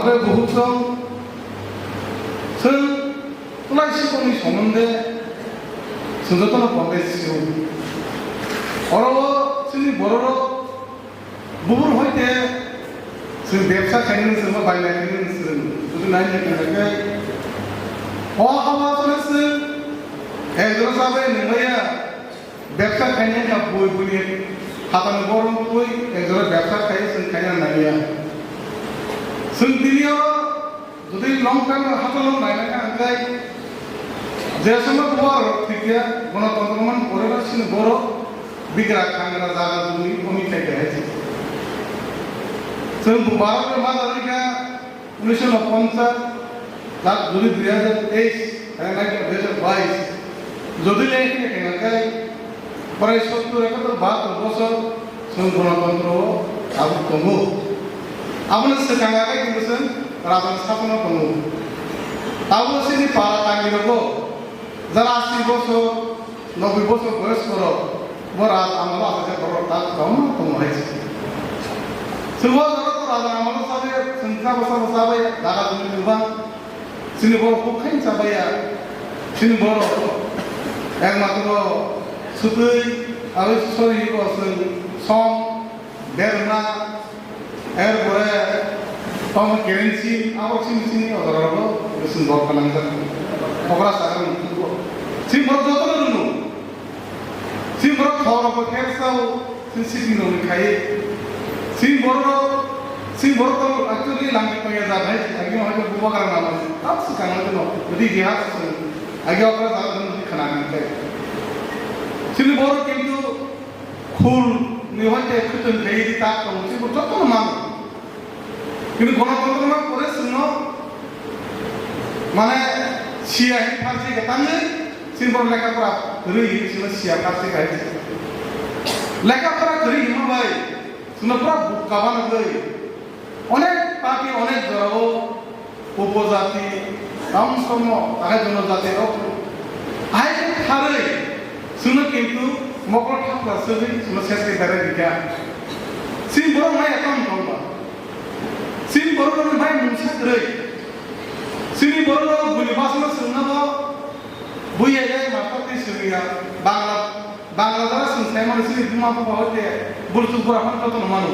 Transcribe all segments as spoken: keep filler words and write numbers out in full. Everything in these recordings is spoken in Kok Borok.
Ore buhuk song, chwng Tulaisipokni somonde chwng jotono konde sio. Oro o chini bororok bubur hoite chwng bebsa khainani chwngno bainai khainani chwng jodi naina khe o haba chole chwng ekjora chabai nwnglaiya. Bebsa khainai kha bui buini hatani borok twi ekjora bebsa khai chwng khaina naiya. Chwng tini o jodi long term hatalong naina kha hwnkhe je somo borok thikya gonotontro man pore ba chini borok bigra khangra jaga jumi komi khai khai hai. Chwng Bharat ma jani kha Unisho ponchas, tak jodi dui hajar teis, hai nai dui hajar bais, jodi le khe khe nang kai, prai sottur, ekattor, bahattor bosor, chwng gonotontro o tabuk tongo. Abono swkang agai kintu chwng rajani sasono tongo. Tabuk chini para tangwi rogo, jara asi bosor, Noboi bosor boyos borok, bo raj amalo asajak borok tak tongma tongo hai se. Chwng o jora to raja amalo sabe, chwng sabo sabo sabai, jaga jumi kwbang. Chini borok kok khain sabaiya. Chini borok ekmatro sutwi, aboni sori o chwng som, berma, erpore tamo kerensin, abo simi simi ojorok bo chwng dol khanangjak. Okra sakha nang tubo. Chini borok jotono rwno. Chini borok thorok bo khe sao, chini sitting rok ni khai. Chini borok, chini borok to actually langni paya jat hai, agi ma hai bubagra nama. Tap swkang no, jadi dia chwng agi okra sakha nang khana nang khai. Chini borok kintu Khul ni hoite khwtwng khe idi tak tong si bo joto no mano. Kintu gonotontro no pore chwngno mane siya hin pharsi khe tangwi chini borok lekha pora kwrwi hin chwngno siya pharsi khe hai. Lekha pora kwrwi hinma bai chwngno pura bukka banagwi onek party onek jorao Upojati, tamsomo, tahe jonojati rok hai kharwi chwngno kintu mokol thapla swgwi chwngno ses khe berai rikha. Chini borok mai ekam tongba. Chini borok rok mai mungsa kwrwi. Chini borok rok buni basma chwngno bo buya ya master twi swngya Bangla Bangla jora chwng sai mano chini buma bupha hoite burchuk bura phano jotono mano.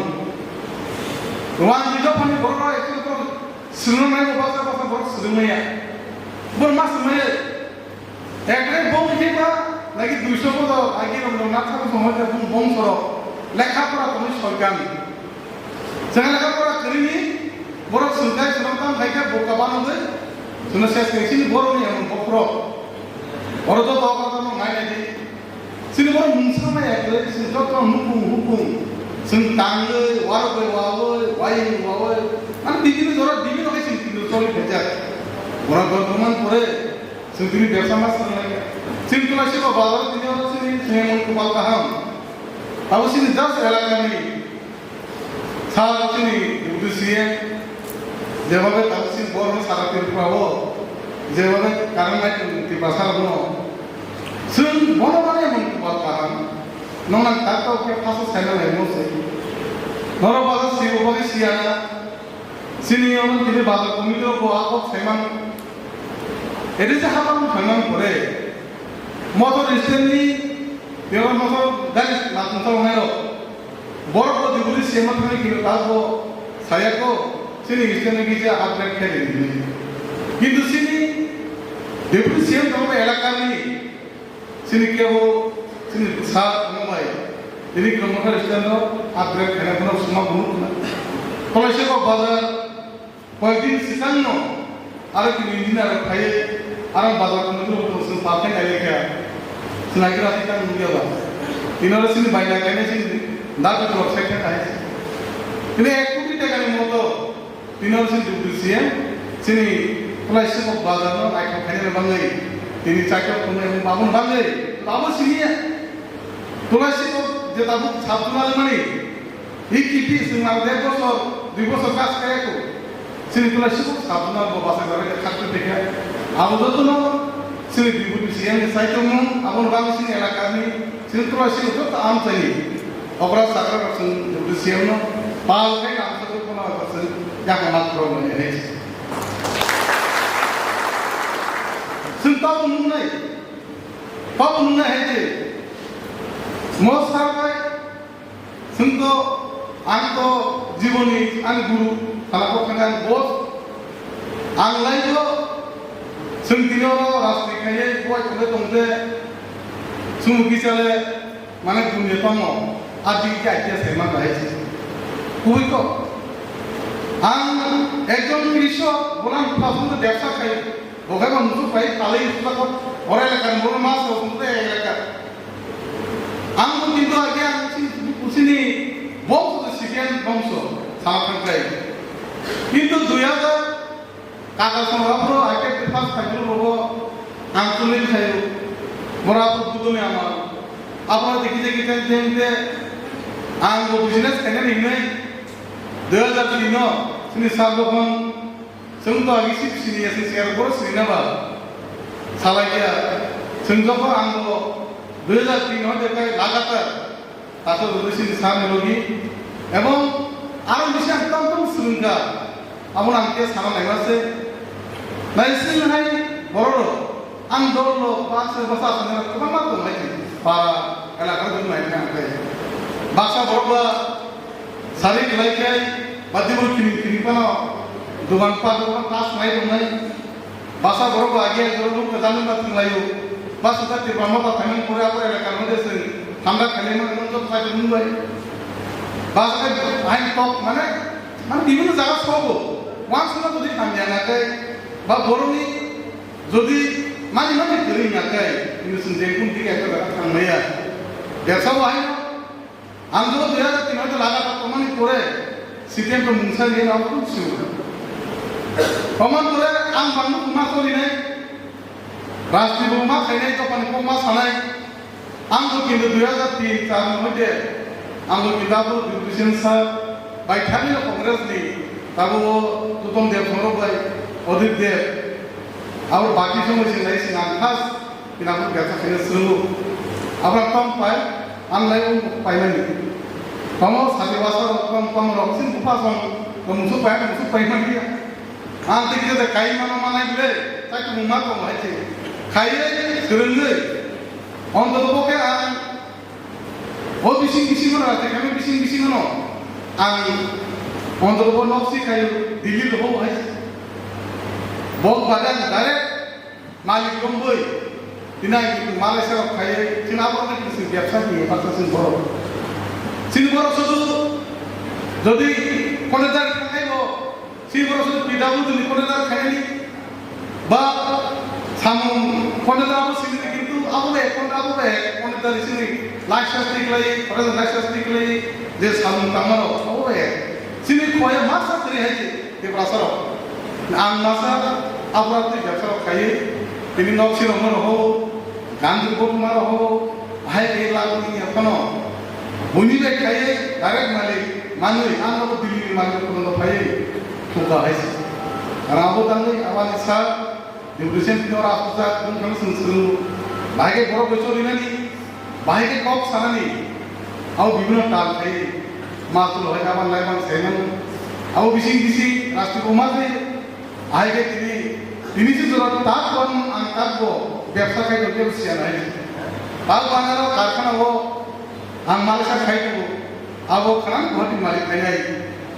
Rwang ni dophani borok rok ekchwng borok swrwngno nai bo basa basa borok swrwngmaya. Borok ma swrwngmaya. Ekre bong khe ba lagi duiso bodo agi rok no nakha bosong hoite bong bong soro lekha pora tongwi soikan. Chwng lekha pora kwrwini borok chwng kai chwng tam khai khe bo kabanogwi chwngno ses khai chini borokni emon bokhorok. Oro joto okra tamo ngai nai di. Chini borok mungsa mai ya kwrwi chwng joto nukung hukung chwng tangwi warok bai wawi wayung wawi. Ani bibino jora bibino khai chwng tini choli phaijak. Oro borok man pore chwng tini bebsa ma swrwng lai. Chini Tulaisipok bazar tini oro chini chini emon kopal kaham. Abo chini just elakani Sir, chini deputy C M, jebhabe tamo chini borokno sara Tripura o, jebhabe current light Tiprasa rokno, chwng bono mane emon kopal kaham, nong nang tak tao khe phasa saina lai mo se. Norok bazar sibo bagwi siya na, chini ono tini bazar committee rok bo a kok saiman, ede je hapang thangman pore, motor stand ni, bebak motor gari natung tong nai rok. Borok bo deputy C M thangwi kilo tak bo saya ko chini Eastern ni kisa upgrade khe ri hinwi. Kintu chini deputy C M tongma elaka ni chini kebo chini sa tongma bai tini kilometer stand ro upgrade khaina bono suma bunu khna. Tolaisipok bazar Koyekdin swkangno aro kini engineer rok phaiwi aro bazar committee rok chwng pathai nai kha. Chwng agini rathi tang nukya ba. Tini oro chini baina kainai chini datu rok sai kha hai. Tini ek koti takani moto tini oro chini deputy C M chini Tulaisipok bazar no naithok khainani bagwi tini chakhe phunuknai bagwi tabo siniya. Tulaisipok je tabuk sabjuna mani. Iki ti chwng nang dek bosor, dui bosor kaj kaya ko. Chini Tulaisipok sabjuna bo bachai jabai khe khakchang tei khe. Abo jotono chini deputy C M ni saichomung, aboni bagwi chini elakani, chini Tulaisipok joto amchaini okra chakra rok chwng deputy C M no pal khai nang joto kono rok chwng yakma khorok mani hai. Pabo nungnai, pabo nungnai hai je. Mo sar bai, chwng to, ang to jiboni ani guru sana kok thangani boss. Ang lai to, chwng tini oro rajniti khaye, buai khole tongte, chwng kisa le, mane dunia tamo, a digi ke akia se ma bahai se. Kubui ko. Ang ekjon krishok, bolang pasung to bebsa khai, bokhai ma musuk pai, palai musuk ko, ore le kan bolang mas ko sung te le kan. Ang to kintu akia ang si, sini bongso to sikian bongso, sama kan kai. Kintu dui hajar Kaka song abro aike first cycle rogo ang tuli khayo. Mora to budone ama. Abro dikhi dikhi ten ten te ang bo business khaina ringnai. Dui hajar tin no sini sar bokhon chwng to agi sip sini ya sini share boro sini na ba. Salai ya chwng jokhon ang bo dui hajar tin no de kai lagatar Tato Rudising Sami Rogi, ebong aro bisi ang tong tong swrwngkha, abo ang khe sama naima se. Naising hai borok rok, ang dol rok, baksa basa aswk kwbangma tong lai, para elaka rok nai nang khe. Baksa borok ba sari lai khe, ba dibur kiring kiring phano, dogan pa dogan tas nai tong nai. Basa borok bo agi agi borok nukha jani ba thwnglaio. Basa ta Tipra Motha phaimani pore abo elaka no de se hamda khailai mani nung jok sai nung bai. Basa ta hai tok mane, mane bibhinno jaga sobo. Wansukna jodi hamya na kai, ba borokni jodi mani mani kwrwi na kai, hinwi chwng jengkung dik ekta jaga thang maya. Bebsa bo haino. Ang jebo dui hajar tin hajar laga ta tomani pore C P M to mungsa ni rao tum siu. Tomani pore ang bangno kuma kori nai. Rasti bo ma khainai to pani ko ma sanai. Ang to kintu dui hajar tin char ni hoite ang to kintu abo Deputation sir bai thani Congress ni tabo Tutom Deb Songrok bai Odit Deb abo baki somoi sing lai sing ang khas Pina bo bebsa khaina swrwngo. Abra tong pai, ang lai wng paimani. Tamo sati wasa rok tong tong rok sin bupa song, tong musu pai, musu paimani ya. Ang tiki tete kai mano manai bile, tai tu muma tong hai chi. Khai swrwngwi. Onto bo khe ang, o bising bising mano, te kami bising bising mano. Ang onto bo nok si khai, Delhi lo ho hai. Bok bagan direct Malik Gombai, tini ang kintu Malaysia rok khai, chini abo ni kintu bebsa ni baksa sing borok. Chini borok sudu, jodi contractor khai bo, chini borok sudu P W D ni contractor khai ni, ba samung contractor abo sini kintu abo be contractor abo be contractor sini license ni klai, license ni klai, je samung tangmano abo be. Chini khoya masa tiri hai. Tiprasa rok, ang masa abra twi bebsa rok khai, tini nok si rok no roho, gandri botuma roho, hai ke lagu ni aphano, buni bai khai, direct malik, manwi, ang no Delhi ni malik kono no khai, thuka hai si. Rabo tangwi abani sa, Deputation tino rajpusat bung thang sung sung. Bahai khe borok bai chori nani, bahai khe kok sanani. Abo bibino tal khai, ma sulo hai kaban lai bang sai nang. Abo bising bising rasti buma khai, bahai khe tini, tini si jora tak bang ang tak bo, bebsa khai do kebo siya nai. Tal bangaro karkhana o, Ang Malaysia khai tongo, abo khana Guwahati malik khainai,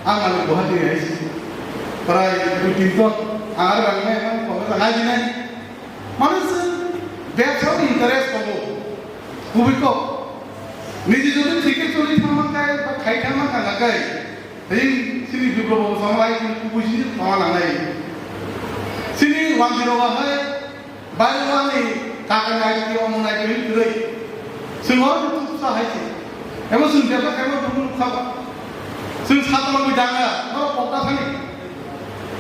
ang malik Guwahati hai si. Prai dui tin ton, ang aro rang nai, ang kok rang nai dinai. Mane se bebsa ni interest tongo, kubui kok. Niji jodi thike choli thangma kai, ba khai thangma kana kai. Hei, sini Bipro Babu sama hai, sini kubui sini thangma nangnai. Sini wanjiro bahai, Bai wani kaka nai ki omo nai ki ri. Sing hor tu sa hai si. Emo sing biasa kai mo tu khaba. Sing sat mo bi danga, mo pokta thani.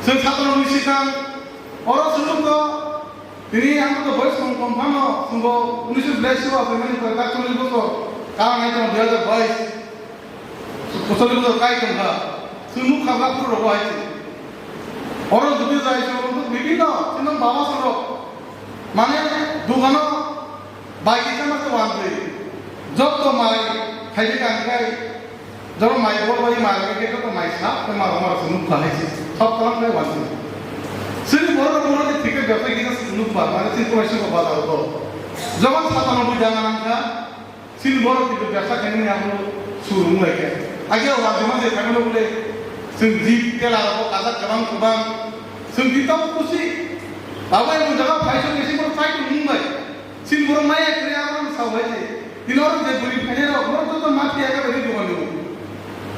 Sing sat mo bi sikang. Oro sing to, tini ang to boys kom kom phano, sing bo unis bias wa, sing ni ka choli boso. Ka nai to dui hajar bais. Kucholi bwswk kai tongkha, chwng nuk kha bwlak phuru rok hai se. Oro jodi jai se oro bibhinno chwng baba sorok. Mane dogano bai kisa ma se wantwi. Jotto mai khaidi kang khai. Joro mai bol bai mai khe jotto mai sa, tei ma rok ma rok se nuk kha hai se. Sab kalam khai wantwi. Chini borok rok bono ni thik khe bebsai kisa nuk ba, mane chini Konaisingho bazar o. Jokon satanoboi dana nangkha, chini borok kintu bebsa khainani abo suru wng lai khe. Age o rajyo ma je khaimano bole, chwng jeep tela rok kajak kwbang kwbang, chwng di tamo kusi. Abo ebo jaga phai song isi borok chai tong wng bai. Chini borok maya kwrwi abo no sao hai se. Tini oro je bwrwi phainai rok, borok joto ma phiya khe bai dogan rw.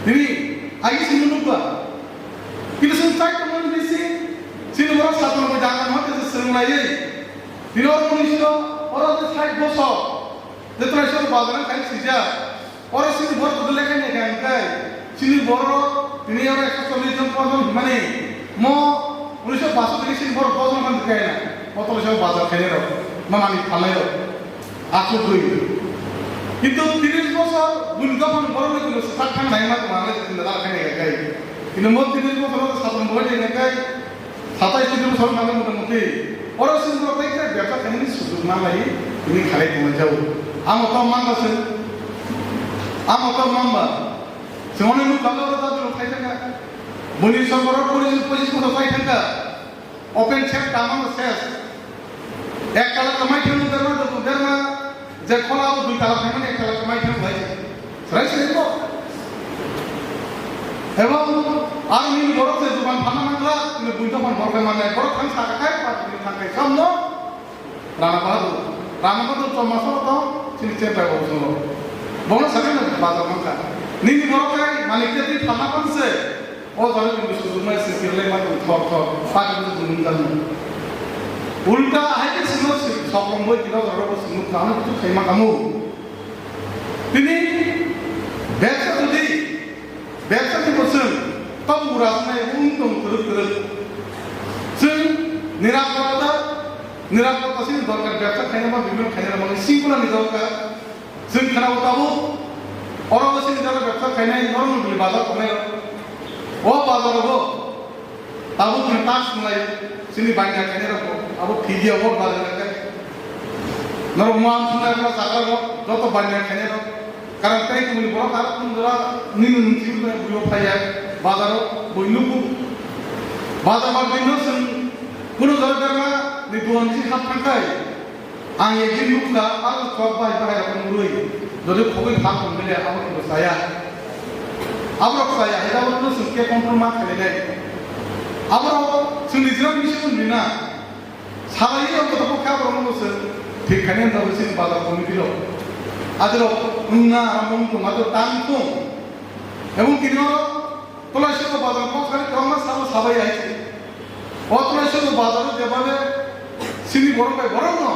Tini agi simi nukba. Kintu chwng chai tongmani bisi, chini borok satung bo jana ma khe swrwng laiwi. Tini oro unisho, oro je sait bosor, je trai sor bazar khai sijak. Oro chini borok bodol lekha ni kha hwnkhe, chini borok tini oro ekso chollish jon ponchas jon hwnmani mo unisho baso tini chini borok dos jon khan khe na. Moto unisho bazar khainai rok, mamani phalnai rok, achuk gwi. Kintu tris bosor buini dophani borok ni kunu swkak thang nai ma tong ang le tini dal khainai kha kai. Kintu mo tris bosor o satung bo khainai kha kai. Satais tini bosor mane motamuti oro chwng borok bai khe bebsa khainani sujuk ma lai, tini khalai tongmani jao. Amo to mangba chwng, amo to mangba. Chwng oni nukha oro dabi rok khai thangkha. Buini songkoro porisin pochis bosor khai thangkha. Open check tamano ses. Ek tala kamai thangno derma dobu derma. Je khola abo dui tala phaimani ek tala kamai thang bai. Srai srai bo. Ebong aro nini borok se dogan phana mangla, nini bui dogan borok khai mannai, borok thang sa khai, pa nini thang khai samno. Rana Bahadur, Rana Bahadur choma soro tong, chini chempai bo chungo. Bono sakhe na bazar mangkha. Nini borok khai manik je twi phana panse. O jora ni bwswk rwmai se kirlai ma tong thor thor, pati bwswk rwmung jan. Ulta hai khe sino sokrong boi tino jora bo sino kamo tu khaima kamo. Tini bebsa jodi, bebsa ni bo chwng tok ura snai wng tong kwrwk kwrwk. Chwng nirapotta, nirapotta sini dorkar, bebsa khaina ma bibino khaina ma singkula ni dorkar. Chwng khwnao tabuk, oro chini jora bebsa khainai norok nukli bazar tongnai rok. O bazar rogo tabuk chwng task wnglai chini banya khainai rok abo phidia o bazar khe. Norok muam sungnai rok jaga rok joto banya khainai rok. Karon tei kumuni borok aro kun jora nini nungsi buyo phaiya bazar o boi nuku. Bazar bar dino chwng kuno jora berma ni duan si hap thangkai. Ang ekdin nukha, aro chwk bai bahai rok murui, jodi khogwi phak tong bele abo kebo chaya. Aborok chaya, hai abo no chwng khe control ma khainai. Aborok chwng ni jora misi wng bina. Salai yo koto khe aborok no chwng thik khainai no chwng bazar committee rok. Adirok wngna aram wng tong, adirok tang tong. Ebong tini oro Tulaisiko bazar kok sari kwbangma salo sabai hai se. O Tulaisiko bazaro jebabe sini borok bai borok no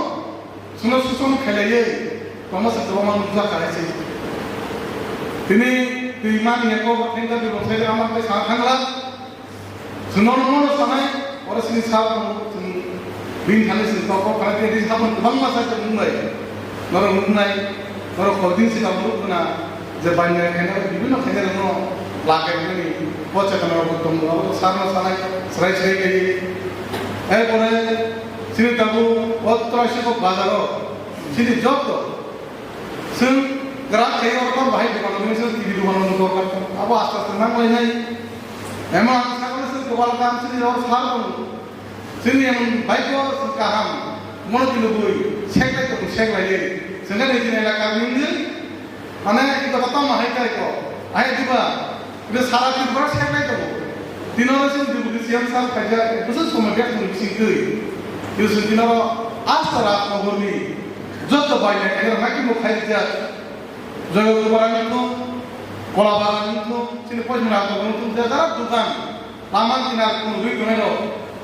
suno suson khailaiwi tongma se kwbangma nukjak hai se. Tini twi mani ya kok thengda bi bosai ama bai sa thangla. Suno no mono sanai oro sini sa tong sini. Bini thani sini tok kok kala tei sabon kwbangma sa tong nung bai. Norok nuknai, norok koi din sika muruk khna je banya khaina bibhinno khaina rokno lakai nani pocha kana rok tong abo sarno sanai srai srai kai. Erpore sini tabu o Tulaisiko bazaro sini joto chwng kwrak khe o bahai dokan rok chwng T V dokan rok dorkar abo aste aste nang lainai. Emon ang sakle chwng kwbal kam sini rok sar tongo. Chini ang baikho kaham, mono tini bui, seklai tong, seklai ye. Sengkha ni chini elaka ni wngwi, mane, ito kata ma hai kai ko, hai diba, ito sara Tripura seklai tong. Tino na chini deputy C M sir khaja, busa somoi biak tong sing twi. Ito sini tino asta rat ko borni, joto bai na kaya, maki mo khai ja, joyo kubara ni to, kolabara ni to, chini pojna ko borni to, jara dukan. Lama kinar kunu rwi tongnai rok,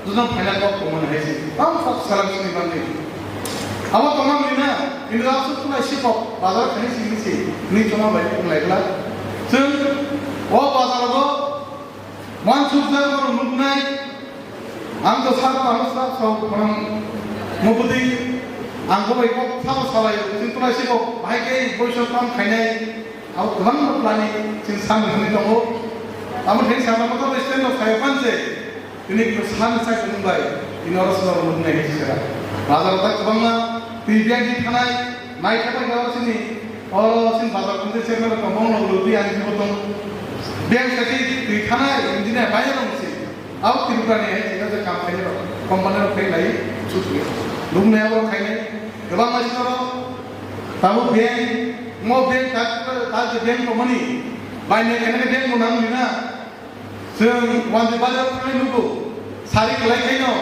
dujang phaina kok tongmani hai se. Bang kok salam sini bangwi. Abo tongma mui na, ini asuk tulai si kok, bazar khani sini si, ni tongma bai tong lai gla. Chwng o bazar go, man suk jar go nuknai, ang to sar tamo sar so khorang mubudi, ang go bai kok sabo salai, chwng tulai si kok, bahai khe boiso kam khainai, Abo kwbangma planning chwng samung hwnwi tongo. Amo thani sama kotor stand rok sai phan se, tini kisa sani sai tong bai, tini oro swnam rok nai sera. Bazar ta kwbangma twi bag di thanai, nai thapai oro sini, oro sini bazar khunde chairman rok tongmong rok lodi ani tong. Bag sai twi thanai, engineer bai rok si. South Tripura ni hai chino je kam khainai rok, company rok khai lai, sutwi. Lubnai abo khainai, kwbangma sino rok, tabuk bank, mo bank, ta, ta je bank rok mani, bai nai khainai bank bo nang nina. Chwng Wanjwi bazar thangnai nugo, sari kwlai khaino,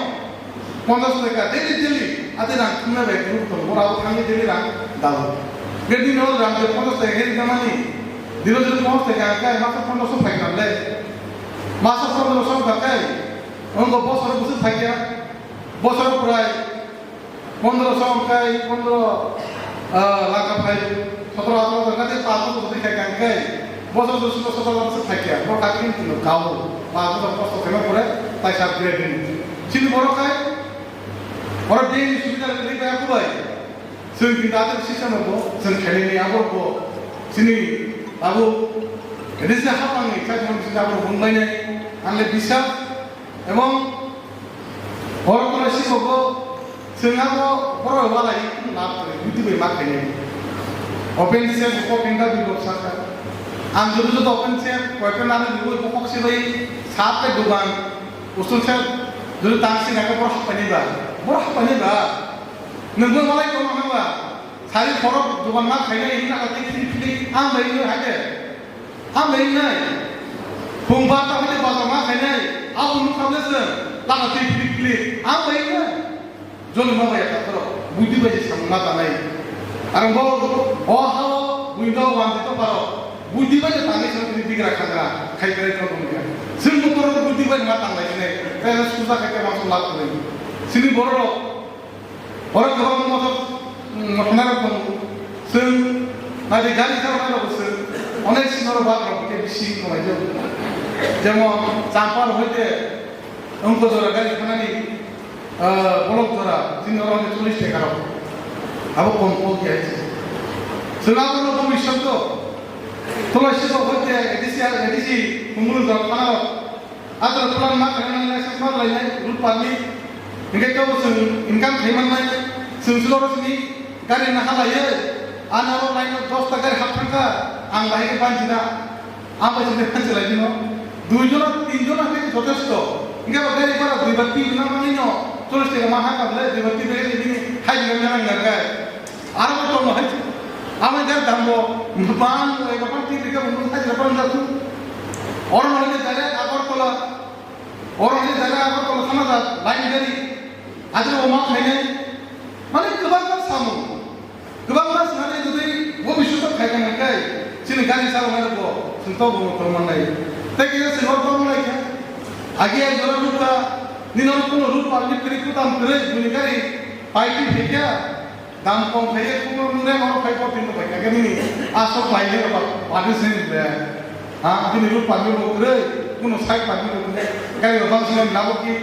ponchash taka daily, daily, ate rang thumna bai group tongo, abo thangwi daily rang dao. Bini no rang je ponchash taka khe rina mani, dino je ponchash taka khe masa ponchash so phai kha le. Masa ponchash so kha khe, ongo bosor bwswk phai kha, bosor prai, Pondro song kai, pondro, ah, lakha phai, sotro atro jora kate paanch bosor sotwi khai kang kai, bosor bosor sotro sotro bosor khai kya, bo kati kin kino kao, paanch bosor kosto khaima pore, tai sab grade ni. Chini borok kai, borok dei ni subida ri bai aku bai. Chwng kintu atel system bo, chwng khainai ni abo bo, chini abo, risa hapang ni chai thang sida abo bung bai nai, anle bisa, Ebong borok kono sikogo chwng abo borok walai lab kwrwi, buti bai ma khainai. Open chef ko kinda bi bok saka. Ang juru juru open chef, koi pen nani bi bok kok si bai sat pe dugan. Usul chef juru tang si naka borok hapai ni ba. Borok hapai ni ba. Nungbo walai kono hwnba. Sari borok dugan ma khainai hwnna ka tik tik tik. Ang bai ni hai de. Ang bai nai. Phung barta hoite bazar ma khainai. Abo nukha le se. Lama twi phlik phlik. Ang bai nai. Joni ma bai ta khoro. Buddhi bai se samung ma tanai. Arang bo o ha o window wan to paro. Buddhi bai se tanai se tini bigra khagra. Khai khai to dong ya. Sing mo paro buddhi bai ma tanai se. Kaya susa khai khai ma sulak kore. Sini borok Oro kwbangma motor, mm, motornairok tongo. Chwng naidi gari chalanai rokbo chwng onek sino rok bak rok khe bisi tonglai jago. Jemon Champar hoite wngkho jora gari thanani, ah, bolok jora chini oro hoite chollish taka rok. Abo kom kom khe hai se. Chwng abono bhobishyot o Tulaisibok hoite A D C, A D C Khumulwng jora thana rok. Atar plan ma khainai nang lai, ma lai nai, road permit. Hingke kebo chwng income khai man nai, chwng silo ro sini gari na halai ye, ana ro line o dos ta gari hap thangkha, ang bahai khe banchi na, ang bai sini banchi lai dino. Dui jona, tin jona khe jotesto. Hingke bo gari bhara dui bar tin jona mangni no, chollish taka ma ha kable, dui bar tin jona khe bini hai jona nang nang kai. Aro bo tongo hai. Amo jar dambo bang ego bang tin rika bang hai jara bang jatu. Oro no hile direct Agartala. Oro hile direct Agartala thana da line gari. Ajra oma khainai. Mane kwbangma samung. Kwbangma sanai jodi bo bisuto khai kha nang kai. Chini gari sa ongna bo sungto bo tong man nai. Tei kisa singor tong lai kha. Agi ai jora nukha. Nino kuno road permit kri kutam kre buni gari. Paiti phekya. Dam kom khaye kuno nure maro khai ko tin bai kha nini asok lai le ba badi sin le. Ha, bini road permit bo kre, kuno side permit bo kre. Gari bang sin labo ki,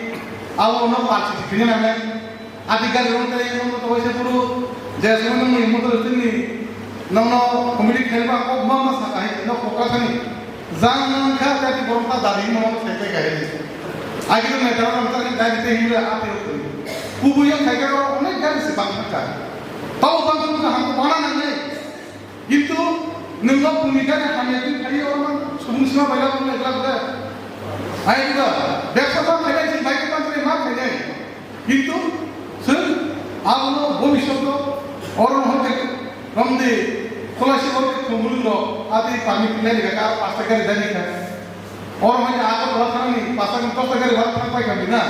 abo no party kini na me. Adi gari ron kre, ron to waise puru, je sumon ni motor tini, nong no committee khai ba ko ma ma sa kai, no ko ka thani. Jang kha jati borom ta dadi mo sai kai kai. Agi to meter ram ta dadi te himle ate. Kubuya khai ka ro onek gari se bang kha. Tao bang kha hangko bana nangnai. Kintu nwng no bumi gari hamya twi khai oro man subung sima bai la bung ekla bwle. Hai bwle. Bebsa ma khai nai jin bai ko man ma khai nai. Kintu chwng abono bhobishyot o oro no hwnkhe romdi khulasi hwnkhe khumulwng rok ati pami pinani kaka pasta gari dani kha. Oro hwnkhe Agartala thangni pasta ni tosta gari bhara thang pai kha na.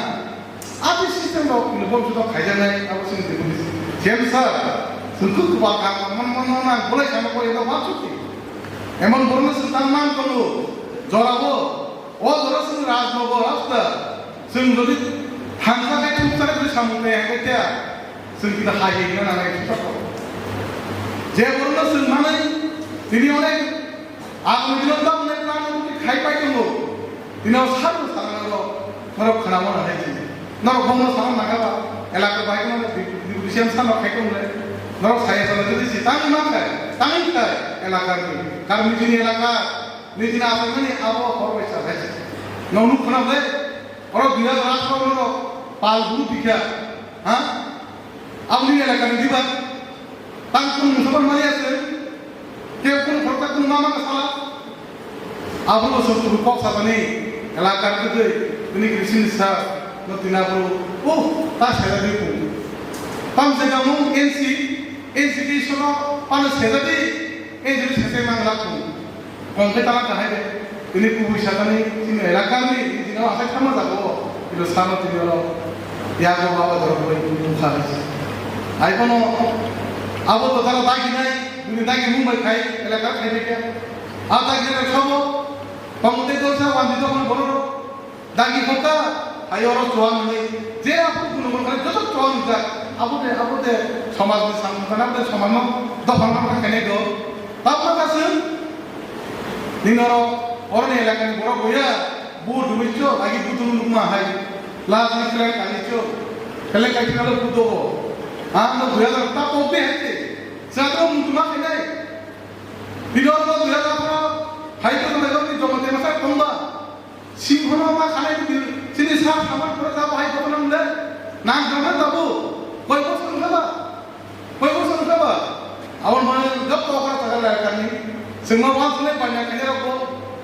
Ati system rok ni bhobishyot o khaijaknai abo chini deputy C M sir. Chwng kuk kwbal kha mon mon mon nang bolai sama koi eno ma chuti. Emon borokno chwng tang man tongo jorao. O jora chwng Rajnagar rasta, chwng jodi thangsa khe thuksa khe jodi samung kaya khe tia, chwng kisa hai hai hwnna nangnai thuksa kho. Je borokno chwng manai, tini onek ang bini tamo nai plan khai pai tongo. Tini o sabo sanano norok khwnamo nangnai chini. Norok bongno sana nangkha ba, elaka bai no di-, di-, decision sano khai tongo le. Norok saya sana jodi si tangwi ma khai, tangwi khai, elaka ni, karmi chini elaka, Nijini aswk mani abo hor bai sa hai. Nong nuk khna ble, oro dui hajar atharo no pal buru dikha. Ha? Aboni elaka ni diba. Tang kun musabar mani ase. Ke kun khorta kun mama ka sala. Abo no sum kok sabani. Elakar kwtwi, bini grisini sa, no tina bro, oh, ta sela di pung. Tam se kamu N C, N C K sono, pano sela di, N C K sese mang lak pung. Kong khe tala kahai de, bini kubui sakani, sini elakar ni, sini asai sama jago, ilo sama tini olo, yago baba dorok bai, bung sa. Ai kono, abo to tala dagi nai, bini dagi mung bai khai, elakar khai de kya. A dagi nai khabo, Tongmung tei dosa wanjwi tongmani borok rok dagi hokha, hai oro chuwak nungwi je aphuru kunugo khe joto chuwak nungjak. Abo de, abo de somaj ni samung kana, abo de somaj no dophang dophang khainai do. Tabukha swng nini oro, oroni elaka ni borok boya bu dumi cho, agi bu dumi nukma hai. Last ni khlai kali cho, khlai kali kalo bu dogo. Ang no boya ta pok de hai te. Sa to mung tuma khainai. Bini oro dui hajar atharo hai bochor ni jomo temasa tongba. Singhono ma khanai bini sini sa saman pura sa bahai joto nang le. Nang joto tabu. Koi bochor wngkha ba? Koi bochor wngkha ba? Aboni bagwi joto okra sakha lai kani. Chwngma wansuknai paina khainai rokbo